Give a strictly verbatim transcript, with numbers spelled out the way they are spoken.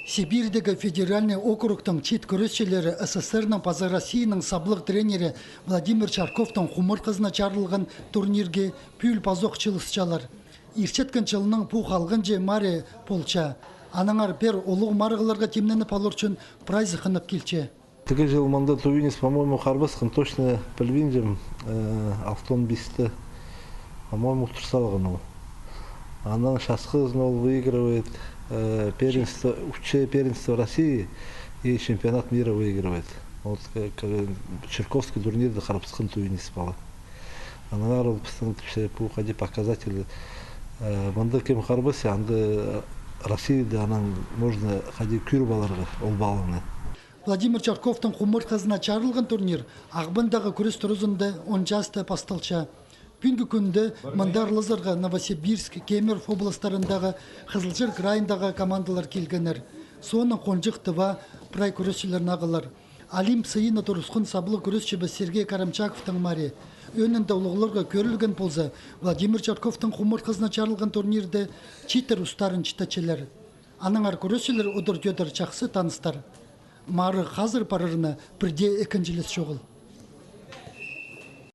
Сибирьдегі федеральный округтың чиит кӱресчілері СССР-нің паза Россияның саблығ тренері Владимир Чарковтың хумартхызына чарылған турнирге пӱӱл пазох чыылысчалар. Иртчеткен чылның пу халғанҷы мари полча. Аннаңар пеер улуғ марығларға тимненіп алар ӱчӱн прайзы хынып килче. Тігі чыл мында туйнис, по-моему, харбасхан, точно пілбинчем, э, алтон писте, по-моему, утыр салған ол. Анаң часхызын ол выигрывает, э, первенство, уче первенство России и чемпионат мира выигрывает. Вот, э, к-, Чарковский турнирде харбасхан туйнис пала. Аннаңар ол пістің тіпче пу хайди показатель, э, мында кем харбасча, анда Россияда анаң можно хайди кӧріп аларға ол паланы. Владимир Чарковтың хумартхызына чарылған турнир Ағбандағы кӱрес туразында он часта пасталча. Пӱӱнгі кӱнде мында аарлазарға Новосибирск, Кемерово областарындағы, Хызылчар крайындағы командалар килгеннер. Соонаң Хонҷых, Тыва прай кӱресчілерін ағылар. Олимп сыйына турысхан саблығ кӱресчібіс Сергей Карамчаковтың мари. Ӧӧнінде улуғларға кӧрілген полза, Владимир Чарковтың хумартхызына чарылған турнирде чииттер устарын читчелер. Аннаңар кӱресчілер одыр-тӧдір чахсы таныстар. Марығ хазыр парарына пірдее ікінҷілес чоғыл.